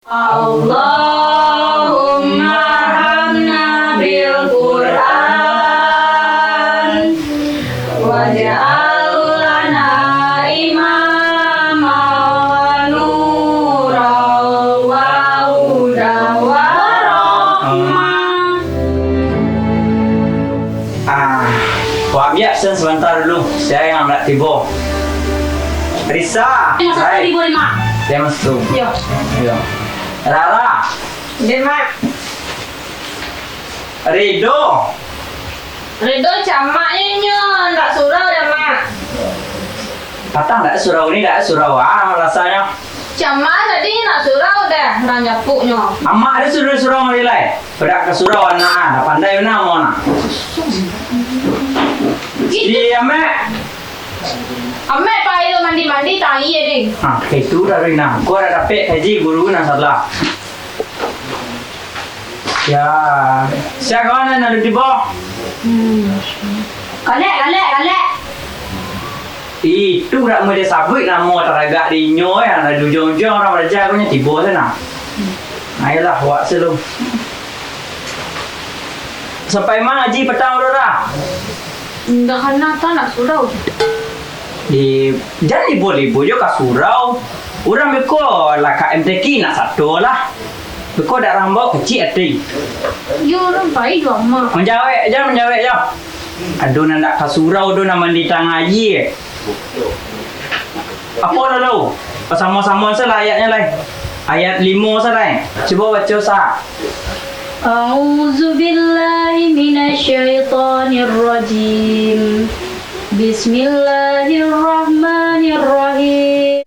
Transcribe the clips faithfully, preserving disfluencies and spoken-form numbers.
Allahummarhamna bil Qur'an, waj'al lana imama wa nura wa huda wa rahmah. Ah, wak biak sen sabanta dulu, sia nan ndak tibo. Risa. Tengok satu Hai. Ribu lima. Tengok satu. Yo. Yo. Rara. Dek, Mak. Rido. Rido camak inyo, ndak surau dek, Mak. Patang ndak surau ni, ndak surau ah rasanyo. Camak tadi ndak surau deh, urang japuknyo. Amak ado surau-surau mari lai. Padak ka surau anak ah, ndak pandai bana amak nak. Itu. Di Amek. Amek pai lo mandi-mandi, tai deh. Ha, itu dah Rina. Kau dah dapek kaji guru nan salah. Ya, sia kawan nan ado di bawah? Hmm. Kalek, kalek, kalek. Itu dak mau disabuik namo taragak di inyo, eh, nan di ujuang-ujuang urang baraja ko nyo tibo sana. Ayolah, awak selu. Sampai ma ngaji patang tu, Ra? Indak kana, tak nak surau. Di, jan libur-libur jo ka surau. Urang beko lah ka M T Q nak sato lah. Beko dak rambau kecik ati. Yo, urang pai jo amak. Manjawek jo, manjawek jo. Ado nan dak ka surau, ado nan mandi tangah aia. Apo lalu? Basamo-samo se lah ayatnyo lai. Ayat limo se lai. Cubo baco sa. A'udzubillahi minasyaitonirrajim. Bismillahirrahmanirrahim.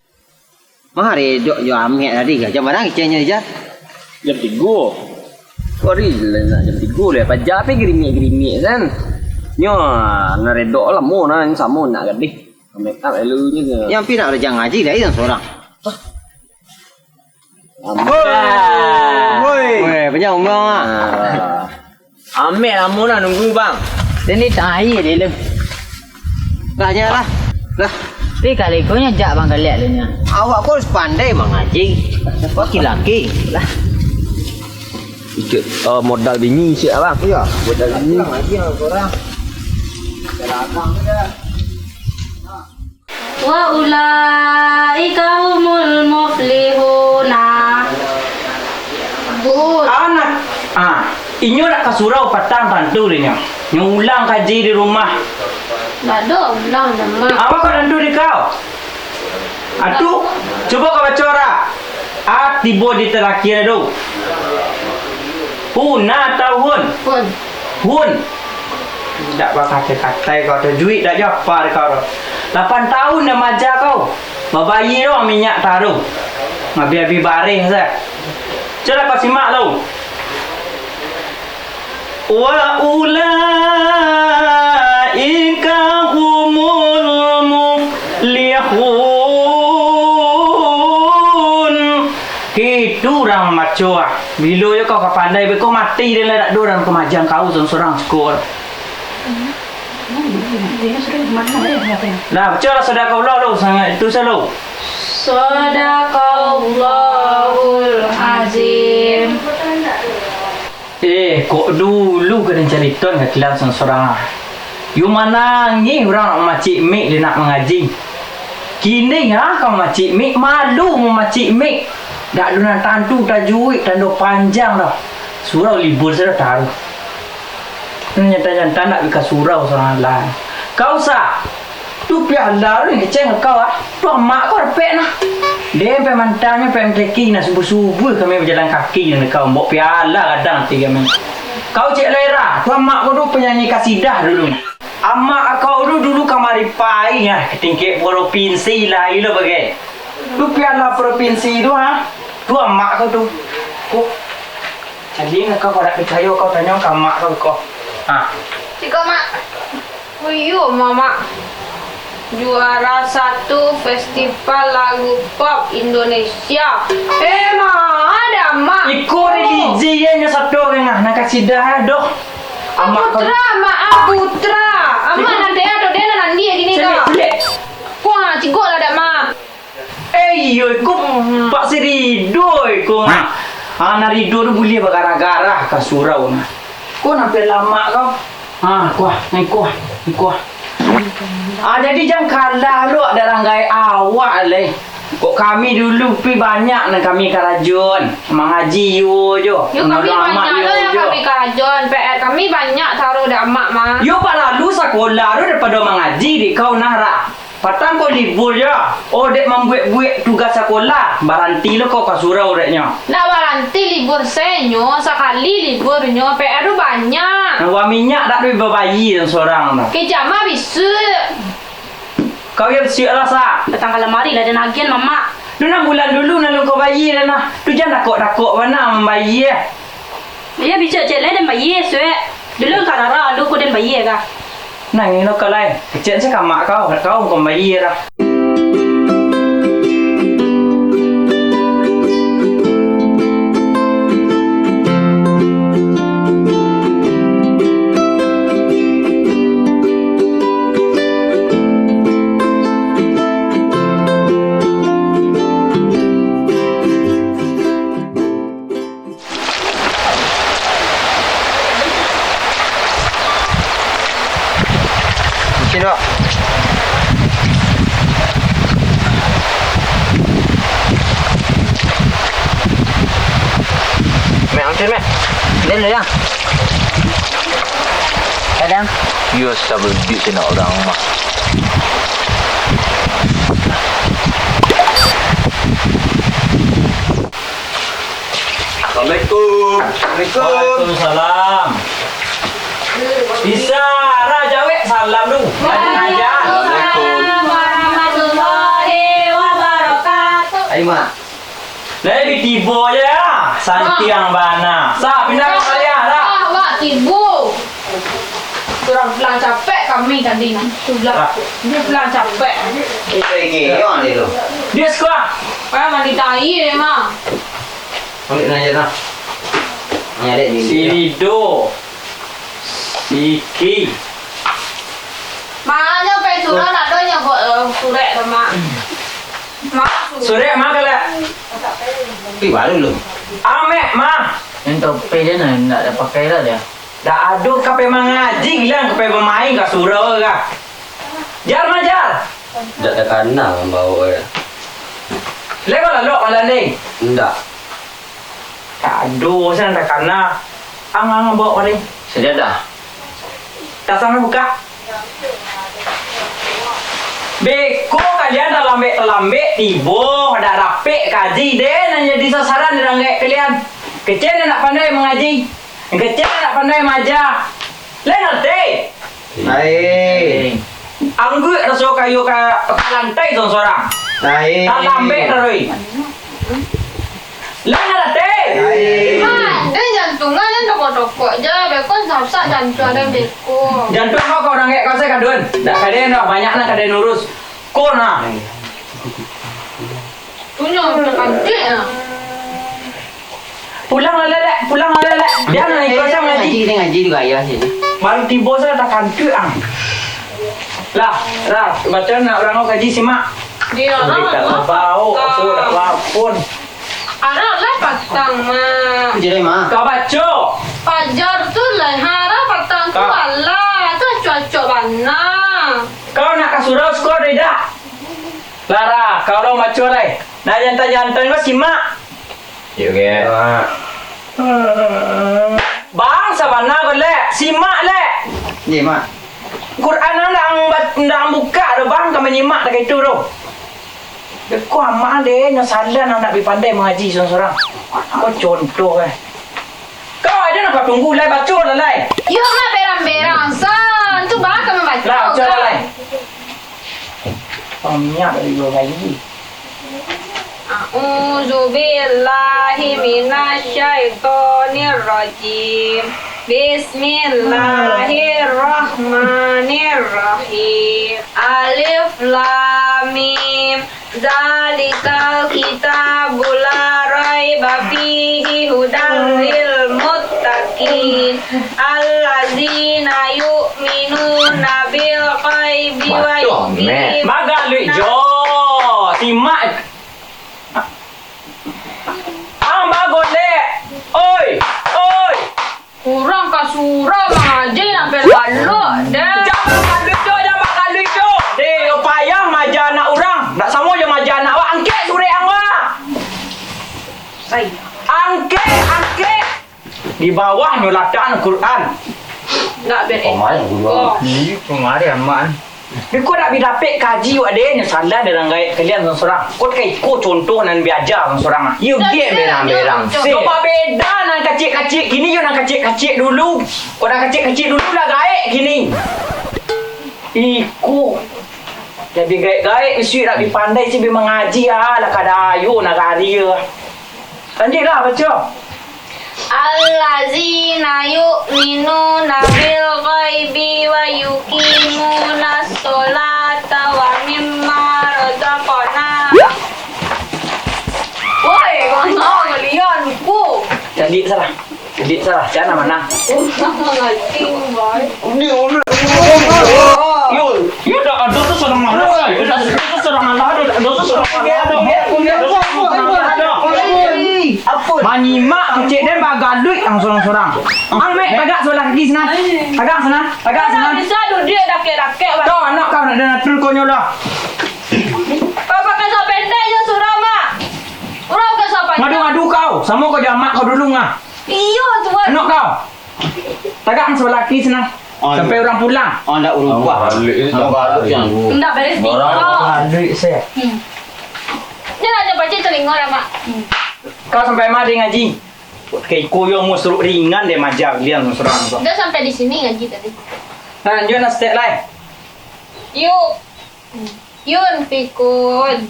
Mah redok jo Amek tadi, gajah barang keceknyo, Jan? Jam tigo. Kok hari lah nak jam tigo lah, paja api gerimek-gerimek, kan? Nyo, nak redok lamo, nah, samo nak gadih. Amek tak lalu je. Yang pi nak baraja ngaji, dah, yang sorang. Amek. Woi. Woi, panjang umur, ah. Ah. Amek lamo lah nunggu, Bang. Dia ni tai dia lu. Lah, nya lah. Lah. Tapi kali ko nya jak Bang Galiak lu nya. Awak ko harus pandai mangaji. Laki-laki. Lah. Ikut, eh, modal bini siap, Bang. Iya, modal bini. Ngaji lah orang. Dalam je. Wa ulaika humul muflihuna. But. Anak, ah, inyo nak ka surau patang tantu deh nyo. Nyo ulang kaji di rumah. Ndak ado ulang, Mak. Apo kok tantu di kau? Atu, cubo kau baco, Ra. A tibo di tarakhir tu. Huna atau hun? Hun. Hun. Indak bakatai-katai kau, tajuik dak jo apa dek kau tu. Lapan tahun dah maaja kau. Babayia doh minyak taruh. Abih-abih bareh se. Cubolah kau simak tu. Wa ulaika humul muflihun. Kitu urang mamaco ah. Bilo jo kau ka pandai, beko mati den lah, dak ado urang ka maaja kau surang-surang siko. Nah, baco lah sadakah Allah tu, sangaik itu salo. Sadaqallahul azim. Eh, kok dulu ka den cariton ka kilan surang-surang ah. Yo manangih urang nak mamacik mik, den nak mangaji. Kini ha, ka mamacik mik, malu mamacik mik. Dak ado nan tantu tajuik, tando panjang doh. Surau libur se doh taruih. Nyata-nyata nak bi ka surau surang lai. Kau sa, Tu piala tu nan kecek kau ah. Tu amak kau repek nah. Den pai mantanyo pai M T Q nah, subuh-subuh kami bajalan kaki nan kau, ambok piala gadang ati kami. Kau cek lera, tu amak kau tu penyanyi kasidah dulu. Amak kau tu dulu kamari pai ah, ka tingkek provinsi lai lo bagai. Tu piala provinsi tu ha. Tu amak kau tu. Kok. Jadi kau kalau dak picayo kau tanyo ka amak kau ko. Ha. Ciko, Mak. Oh iyo, Mamak. Juara satu Festival Lagu Pop Indonesia. Eh, ma ado, Mak? Iko di D J nyo satu urang ah, nan kasidah doh. Amak kau. Putra, Mak, ah, Putra. Amak nan dia tu, dia nan dia gini kau. Cik, cik. Wah, cigok lah dak, Mak. Eh, Iyo, iko Pak Sirido iko. Ah, nan Rido tu buliah bagarah-garah ka surau nah. Ko nan pia lamak ko. Ah, kuah, nai kuah, nai kuah. Ah, jadi jan kalah lo dek ranggai awak lai. Kok kami dulu pi banyak nan kami karajoan, mangaji iyo jo. Yo, kami banyak lo nan kami karajoan, P R kami banyak taruih dek amak mah. Yo, pak lalu sakolah tu daripado mangaji dek kau nah, Ra. Patang ko libur jo. Oh, dek mambuek-buek tugas sakolah, baranti lo kau ka surau deknyo. Ndak baranti libur se nyo, sakali libur nyo, P R tu banyak. Nah, uang minyak dak duit babayia surang tu. Kecek mah bisuak. Kau yo bisuak lah, Sa. Datang ka lamari lah, den agiahan mamak. Tu nah bulan dulu nan alun kau bayia dah nah. Tu jan dakok-dakok bana mambayia. Iyo, bisuak cek lai den bayia suek. Dulu ka rara, alun ko den bayia ka. Nangih lo kau lai. Kecek se ka mak kau, kau ko mambayia dah. Sini, Pak. Mek, ambil, Mek. Ambil dulu, ya. Kadang. Yo, sabar, duit kena orang mah. Assalamualaikum. Assalamualaikum. Waalaikumsalam. Bisa, Ra, jawek salam tu. Waalaikumsalam warahmatullahi wabarakatuh. Ayo, Mak. Lai bi tibo je, Ra. Santiang bana. Sa, pindah ka baliak, Ra. Wah, wah, tibo. Surang pulang capek kami tadi nah. Sudah. Dia pulang capek. Itu iki, yang ni tu. Dia suka. Kayak mandi tai dia mah. Ambil nanya dah. Nanya dek ni. Si Rido. Siki. Mak, nyo pai surau nak do nyo buek, eh, surek tu, Mak. Mak, surek. Surek mah kalau. Ih, baru lu. Amek mah. Yang topi dia nah, ndak ada pakai lah dia. Dak ado ka pai mangaji, gilaan ka pai bamain ka surau ka. Jar, majar. Dak takana mambawa ya. Lai kau lalok malam ni? Ndak. Dak ado, sinan takana. Ang, ang, bawa malam ni. Sajadah. Tasang buka. Beko kalian talambek-talambek tibo, dak dapek kaji den nan jadi sasaran di ranggaik kalian. Kecek nan dak pandai mangaji. Kecek nan dak pandai maaja. Lai ngarti? Ai. Angguik raso kayo ka, ka lantai sorang-sorang. Ai. Talambek taroi. Lai ngarti? Ai. Ah, den jantuang den tokok-tokok je, beko sasak jantuang den beko. Jantuang kau ka urang gaek kau se kaduan. Dak ka den doh, banyak nan ka den urus. Ko nah. Tu nyo takantik nah. Pulang lah, Lek, pulang lah, Lek. Jan lah ikut saya ngaji. Ngaji, ngaji juga ayah sini. Baru tibo sajo takantuak ang. Lah, lah, baco nak urang kaji simak. Dia lah, lah, bau, lah, sudah lah. Lapun. Arak lah patang, Mak. Jadi, Mak. Kau baco. Fajar tu lah, hara patang tu. Kau. Alah, tu acok-acok bana. Kau nak ka surau sekolah tidak? Lara, kau dong baco lai. Nah, jantan-jantan kau simak. Yo, Kek. Bang, sabana ko, Lek. Simak, Lek. Ye, Mak. Quran ang ndak ang ba-, ndak ang buka doh, Bang, ka manyimak tak itu doh. Beko amak deh, nyo salah ndak bi pandai mangaji surang-surang. Ko contoh, eh. Kau aja nak tunggu lai, baco lah lai. Yo, Mak, berang-berang san. Tu, Bang, ka mambaco. Lah, baco lah lai. Pamiak dari dua kali. A'udzubillahi minasyaitonirrajim. Bismillahirrahmanirrahim. Alif Lam Mim. Dzalikal kitabu la raiba fihi hudal lil muttaqin. Allazina yu'minuna bil ghaibi wa yuqimuna. Magaluik jo. Simak. Surau mangaji nak galak deh. Jan bagaluik, Cok, jan bagaluik, Cok. Deh, yo payah maaja anak urang. Ndak samo jo maaja anak awak. Angkek surek ang, Wak. Angkek, angkek. Di bawah nyo latakan Quran. Ndak beres. Pamain guru. Ih, pamain amat. Beko dak bi dapek kaji wak deh, nyo salah deh urang gaek kalian surang-surang. Ko ka iko contoh nan bi aja surang-surang ah. Yo gek berang-berang. Coba beda nan kacik-kacik kini jo nan kacik-kacik dulu. Ko nan kacik-kacik dulu lah gaek kini. Iko. Labiah gaek-gaek bisuak dak bi pandai si bi mangaji ah, lah kada ayo nagari ah. Lanjuiklah baco. Allazina yu'minuna bil ghaibi wa yuqimunas sholata wa mimma razaqnahum. Woi, kono kalian, ku. Jadi salah. Jadi salah, siapa nama nah? Urang mangaji, boy. Yo, yo, dak ado tu surang Allah, dak ado tu surang Allah, dak ado tu surang Allah, dak ado tu surang Allah. Manyimak kecek den bagaluik ang surang-surang. Ang mek tagak sabalah kaki sinan. Tagak sinan, tagak sinan. Bisa duduak dakek-dakek, Bang. Kau anak kau nak den atur kau nyolah. Kau pakai sop pendek je surang, Mak. Urang pakai sop panjang. Ngadu-ngadu kau, samo kau jo amak kau dulu ngah. Iyo, tuan. Anak kau. Tagak ang sabalah kaki sinan. Aduh. Sampai urang pulang. Oh, ndak urubah. Balik ni tak balik yang. Ndak beres. Barang. Aduh, saya. Hmm. Ni lah, dia pacik telinga lah, Mak. Hmm. Kau sampai ma deh ngaji? Kok ka iko yo musuh ringan deh maja kalian surang tu. Dah sampai di sini ngaji tadi. Nah, lanjut nah, step lai. Yuk. Yun Fikun.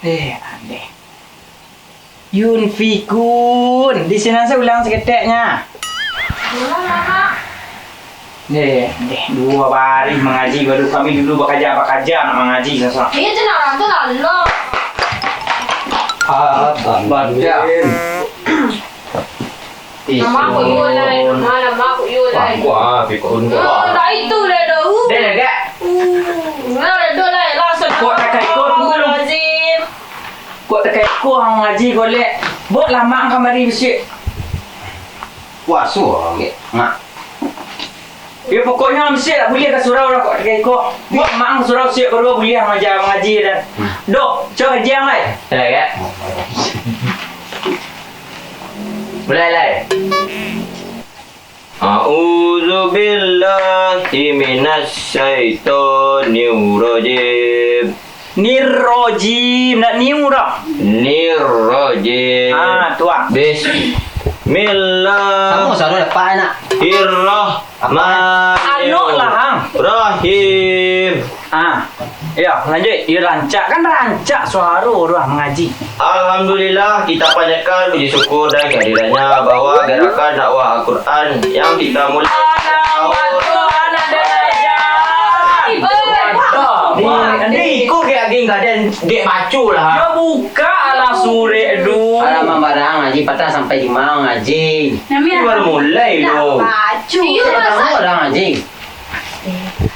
Eh, aneh. Yunfikun. Di sinan sa ulang saketeknyo. Ulang, Mak. Deh, deh, duo hari mangaji baru. Kami dulu bakaja-bakaja nak mangaji, sasa. Iyo, tu nak urang tu lalu. Ah, Abang. Nama aku Yun, lai. Nama aku Yun, lai. Wah, wah, pikun. Oh, dah itu lah dah. Uh. Dah, dah, Kak. Uh, nah, dah, lai. Langsung. Kok takai kau tunggu lu? Lazim. Kok takai ko ang ngaji golek? Bot lamak kamari bisuak. Puaso, Mak. Yo, pokoknyo bisuak dak buliah ka surau lah kok takai ko. Bot lamak ka surau bisuak baru buliah ngaja mangaji dah. Hmm. Doh, cubo kaji ang lai. Dah, Kak. Mulai lai. A'udzubillahi minasyaitonirrajim. Nirrojim, ndak niu doh. Nirrojim. Ah, tu ah. Bismillah. Samo, samo dapat, nak. Irrahman. Anok lah, ang. Rahim. Ah, iyo, lanjuik. Iyo, rancak. Kan rancak suaro urang mangaji. Alhamdulillah, kita panjatkan puji syukur dan kehadirannya bahwa gerakan dakwah Al-Quran yang kita mulai. Anak batu, anak derajat. Di, di, iko ke aging kaden, dek baco lah. Yo, buka lah surek tu. Alamak, barang ngaji, patang sampai lima ngaji. Nami baru mulai lo. Baco. Iyo, patang masa orang ngaji.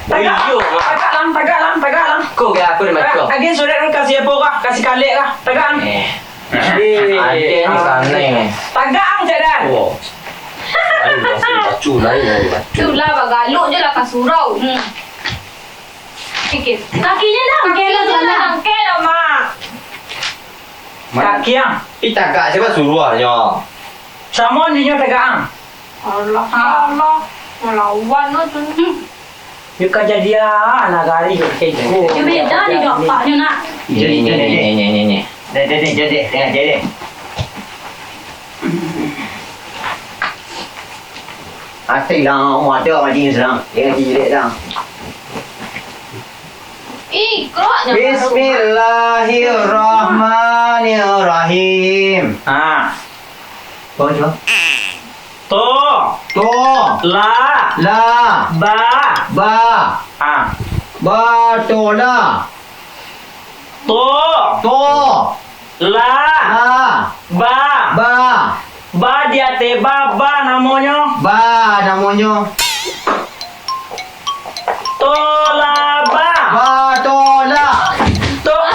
Tagak, iyo, Mak. Tagak, Lang, tagak, Lang, tagak, Lang. Ko, gak aku dah baco. Agiah surek tu kasih apo kah? Kasih kalek kah? Tagak, Lang. Eh. Eh. Ade ni sanai. Tagak, Lang, cak dah. Oh. Lain, lain, baco, lain, lain, baco. Tu lah, bagaluk je lah ka surau. Hmm. Sikit. Kakinyo dah, kakinyo dah, kakinyo dah, Mak. Kaki ang. Ih, tagak sia suruahnyo? Samo ninyo tagak ang. Alah, alah. Malawan lo tu. Yo kajadian nagari ko kecek ko. Yo beda ni dapaknyo nak. Jadi, jadi, jadi. Dek, dek, dek, jadi, tengah jadi. Ati lah, ada ngaji sekarang. Dia ngaji jelek dah. Ih, kok dah baru. Bismillahirrahmanirrahim. Ah. Baca. To. To. La. La. Ba. Ba. Ah. Ba, to, la. To. To. La. La. Ba. Ba. Ba di ateh ba, ba namonyo. Ba namonyo. Tolaba. Ba tola. To-,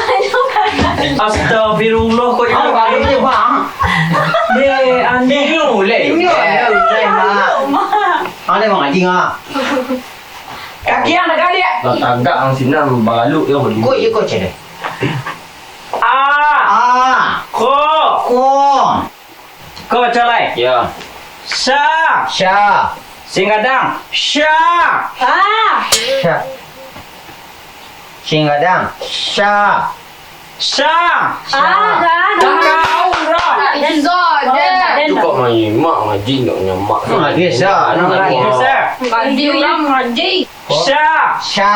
Astagfirullah, kok iyo. Aduh, aduh, Bang. Deh, aneh. Inyo, leh. Inyo, eh, inyo, Bang. Ane mangaji nga. Kaki ang tagak, Diak. Lah tagak ang sinan, bagaluk yo. Ko iko cede. A. A. Ko. Ko. Ko baco lai. Yo. Sa. Sya. Singgadang. Sya. A. Sya. Singgadang. Sya. Sya. Sya. A, ga, ga. Kau, Ra. Izo je. Tu kok manyimak ngaji, ndak nyamak. Ngaji, Sya. Ngaji, Sya. Ngaji, urang ngaji. Sya. Sya.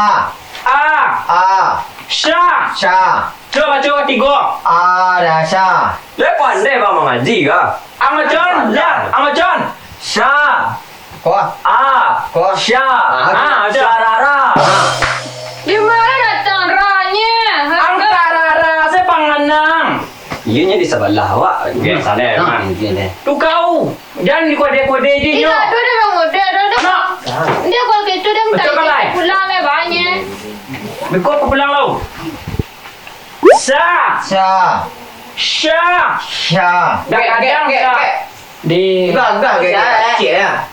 A. A. Sya. Sya. Cubo baco katigo. A, da, sya. Lai pandai bah mangaji kah? Ang baco, ya, ang baco. Sya. Ko. A. Ko. Sya. A, baco. Syarara. Di ma datang ra-nyo? Angka rara se panganang. Iyo nyo di sabalah awak. Biaso deh, ha, man. Iyo deh. Tu kau. Jan dikode-kode je nyo. Ado deh, Bang Uda, ado deh. Nak. Dia kalau gitu deh, minta izin pulang deh, Bang, nyo. Beko ka pulang lo. Sa. Sa. Sya. Sya. Dah kadang gek, gek, gek. Di gagah gek, gek, kacik lah.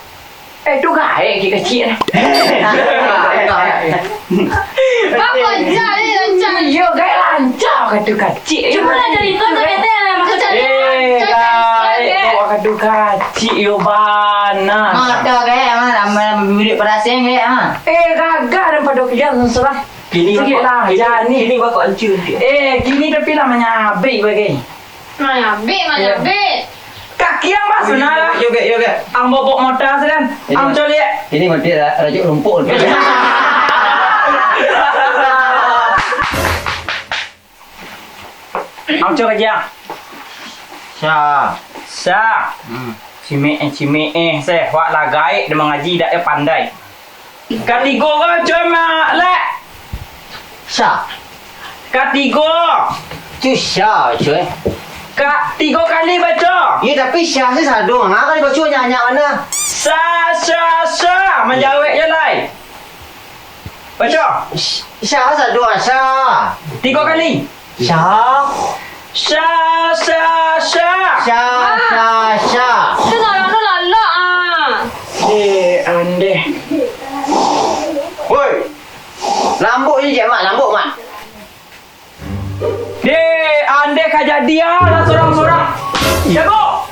Eh, tu gaek kecil. Bako ja ni lancar. Iyo, gaek lancar katu kacik. Cubo lah carito tu, kata, macam eh, gaek, gaek katu kacik yo bana. Mata gaek mah, lama-lama bilik perasaan gaek mah. Eh, gagah dan pado kalian surang. Kini bako, lah, kini, kini bako hancur. Eh, kini tapi lah manyabik bagai. Manyabik, manyabik. Kaki ang basuh nah. Yo, gek, yo, gek. Ang bobok mota sudah. Ang coliak. Ini mati ra-, rajuk rumput. Ang coliak. Sa. Sa. Hmm. Cimek eh, cimek eh. Seh, wak lah gaek, dia mangaji dak, dia pandai. Katigo ko, cuy, mak, lek. Sya. Katigo. Tu sya, cuy. Ka-, tigo kali baco. Iyo, tapi sya se sado. Nga kali baco nyanyak mana? Sa, sa, sa. Manjawek je lai. Baco. Sya sado, sya. Tigo kali. Sya. Sya, sya, sya. Sya, sya, sya. Itu ngaran tu lalok, ah. Eh, andeh. Woi. Lambuk je, Mak. Lambuk, Mak. Deh, andeh ka jadi, ah, lah sorang-sorang. Jago.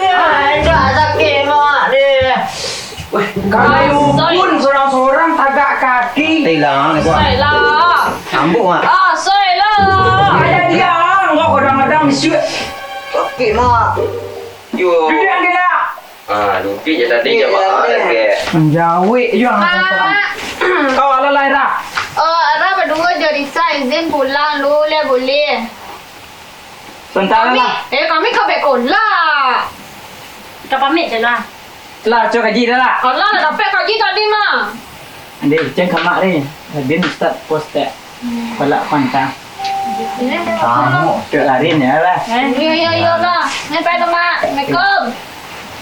Ah, indak sakik, Mak, deh. Weh, kalau pun sorang-sorang tagak kaki. Hilang, Mak. Sai lah. Sambung, Mak. Ah, sai lah. Ka jadi, ah, engkau kadang-kadang bisuak. Sakik, Mak. Yo. Duduak angkek lah. Ah, duduak je tadi. Iyo, jawab je. Manjawek je ang. Mak. Kau alah lai, Ra. Oh, Ra baduo jo Risa izin pulang lu, leh buliah. Sabanta lah. Kami, eh, kami ka beko lah. Ka pamik je lah. Lah, cok kaji dah lah. Alah, lah dapek kaji tadi mah. Andeh, jan ka mak deh. Labian ustaz pos tek. Palak pantang. Kamu, cok larin ya lah. Eh, iyo, iyo, iyo lah. Ni pai tu, Mak. Assalamualaikum.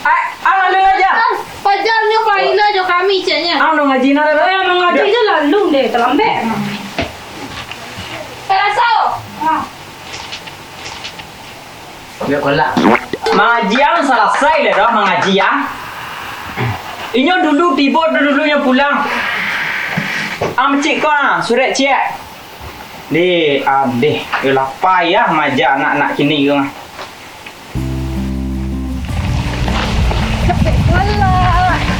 Ai, ang alun aja. Pajar nyo pai lah jo kami, ceknyo. Ang dong ngaji nak lah. Eh, mangaji je lalu deh, talambek. Karaso. Mangaji ang salasai lah dah mangaji ang. Inyo dulu tibo, dulu inyo pulang. Ang cik ko, ah, surek ciek. Deh, ah, deh. Yo lah payah maja anak-anak kini ko.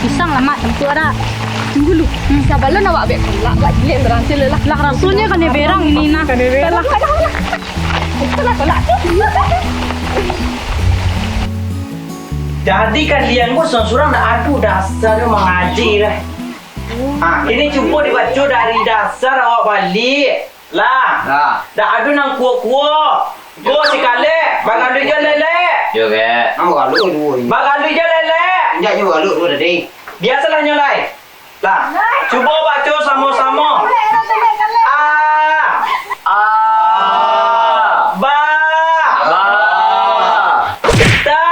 Pisang lah, Mak, tantu ada. Tunggu lu. Hmm. Sabalun awak bek kolak, awak jilik berhasil lah. Lah, rasonyo kanai berang ini, nah. Kanai berang. Lah, lah, lah. Itulah kolak tu. Jadi kalian ko surang-surang ndak ado dasar mangaji lah. Ah, kini cubo dibaco dari dasar awak baliak. Lah. Lah. Dak ado nan kuo-kuo. Ko sikalek, bagaduik jo lelek. Yo, Kak. Ang bagaduik duo ni. Bagaduik jo lelek. Indak nyo bagaduik duo tadi. Biasolah nyo lai. Lah. Cubo baco samo-samo. A. A. Ba. Ba. Ta.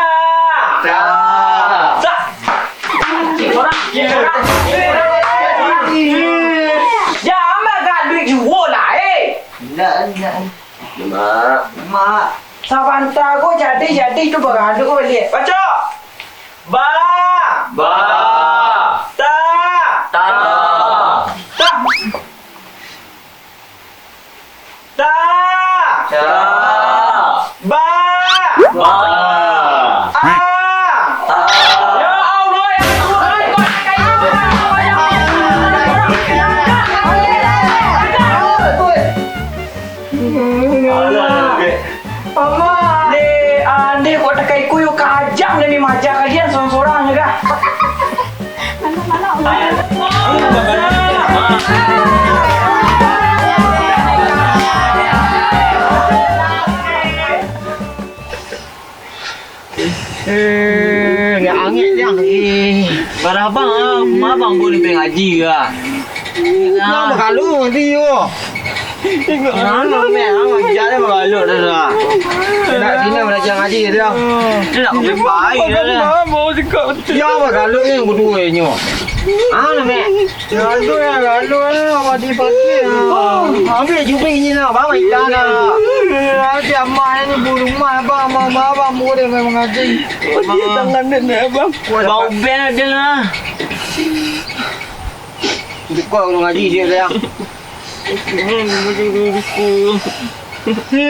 Ta. Sa. Jan bagaduik juo lah, eh. Indak, indak. Mak. Mak. Sabanta ko jadi, jadi tu bagaduik baliak. Baco. Ba. Ba. Iko yo kajam demi maja kalian sorang-sorang nyo kah? Eh, angek-angek dah. Eh. Barabang ah, rumah abang boleh pergi ngaji kah? Nah, bakalu nanti yo. Tengok. Nah, no, mek, ah, ngaji dah bakalu dah, dah. Nak sini belajar ngaji dah. Dia nak pergi baik dah, dah. Mau cakap betul. Ya, bakalu ni kedua nyo. Ah, no, mek. Lalu ya, lalu ya, awak dipakai ya. Ambil jubing ni nak, bawa ikan nak. Nanti amak ni burung mah, abang, abang, abang, abang, boleh memang ngaji. Oh, dia tangan dia nak, abang. Bau ben ada lah. Buka urang ngaji dia, sayang. Okey, ni, ni, ni, ni, ni.